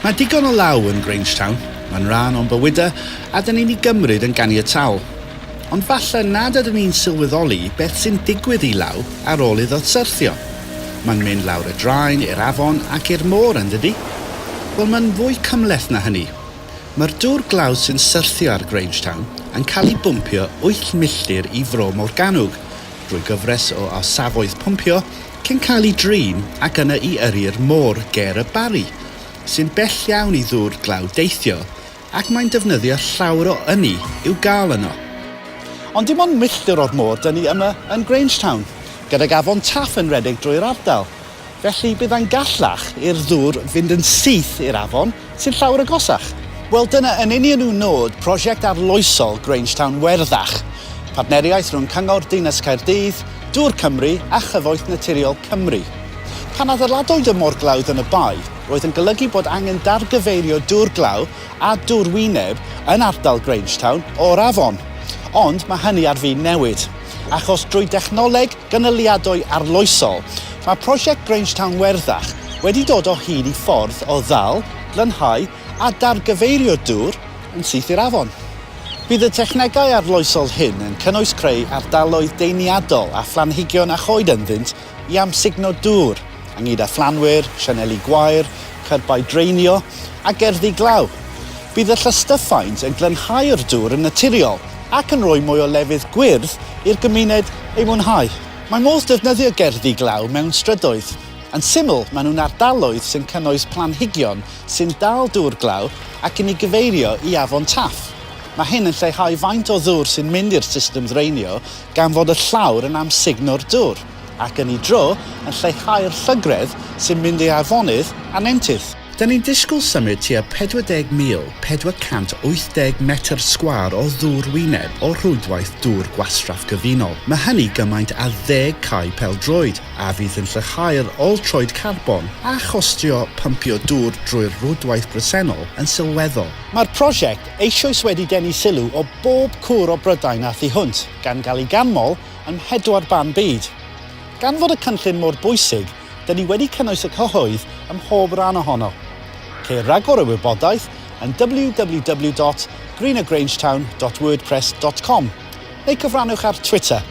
Mae digon o law yn Grangetown, mae'n rhan o'n bywydau a 'dyn ni'n ei gymryd yn ganiataol. Ond falle nad ydyn ni'n sylweddoli beth sy'n digwydd i law ar ôl iddo syrthio. Mae'n mynd lawr y draen, i'r afon ac i'r môr, yn dydi? Wel, mae'n fwy cymhleth na hynny. Mae'r dŵr glaw sy'n syrthio ar Grangetown yn cael ei bwmpio wyth milltir i Fro Morgannwg drwy gyfres o orsafoedd pwmpio cyn cael ei drin ac yna i yrru'r môr ger y Barri, sy'n bell iawn i ddŵr glaw deithio ac mae'n defnyddio llawer o ynni i'w gael yno. Ond dim ond milltir o'r môr 'da ni yma yn Grangetown, gydag afon Taff yn rhedeg drwy'r ardal. Felly byddai'n gallach i'r ddŵr fynd yn syth i'r afon, sy'n llawer agosach. Wel, dyna yn union yw nod prosiect arloesol Grangetown Werddach, partneriaeth rhwng Cyngor Dinas Caerdydd, Dŵr Cymru a Chyfoeth Naturiol Cymru. Pan adeiladwyd y morglawdd yn y bae, roedd yn golygu bod angen dargyfeirio dŵr glaw a dŵr wyneb yn ardal Grangetown o'r afon. Ond mae hynny ar fin newid, achos drwy dechnoleg gynaliadwy arloesol, mae prosiect Grangetown Werddach wedi dod o hyd i ffordd o ddal, glanhau a dargyfeirio dŵr yn syth i'r afon. Bydd y technegau arloesol hyn yn cynnwys creu ardaloedd deiniadol â phlanhigion a choed ynddynt i amsugno dŵr, ynghyd â phlanwyr, sianeli gwair, cyrbau draenio a gerddi glaw. Bydd y llystyffaint yn glanhau'r dŵr yn naturiol ac yn rhoi mwy o lefydd gwyrdd i'r gymuned ei mwynhau. Mae modd defnyddio gerddi glaw mewn strydoedd. Yn syml, maen nhw'n ardaloedd sy'n cynnwys planhigion sy'n dal dŵr glaw ac yn ei gyfeirio i Afon Taff. Mae hyn yn lleihau faint o ddŵr sy'n mynd i'r system ddraenio gan fod y llawr yn amsugno'r dŵr, ac yn ei dro, yn lleihau'r llygredd sy'n mynd i afonydd a nentydd. Dyn ni'n disgwyl symud tua 40,480 metr sgwâr o ddŵr wyneb o'r rhwydwaith dŵr gwastraff gyfunol. Mae hynny gymaint â ddeg cae pêl-droed, a fydd yn lleihau'r ôl-troed carbon a chostio pympio dŵr drwy'r rhwydwaith bresennol yn sylweddol. Mae'r prosiect eisoes wedi denu sylw o bob cwr o Brydain a thu hwnt, gan gael ei ganmol ym mhedwar ban byd. Gan fod y cynllun mor bwysig, 'dyn ni wedi cynnwys y cyhoedd ym mhob rhan ohono. Ceir rhagor o wybodaeth yn www.greenergrangetown.wordpress.com neu cyfrannwch ar Twitter,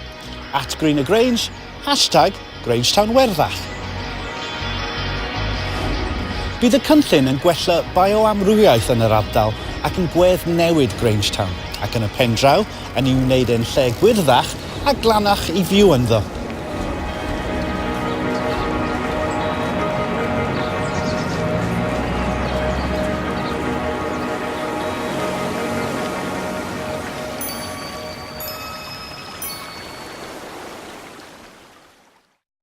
@greenergrange, hashtag GrangetownWerddach. Bydd y cynllun yn gwella bioamrywiaeth yn yr ardal ac yn gwedd newid Grangetown, ac yn y pendraw yn ei wneud e'n lle gwyrddach a glanach i fyw ynddo.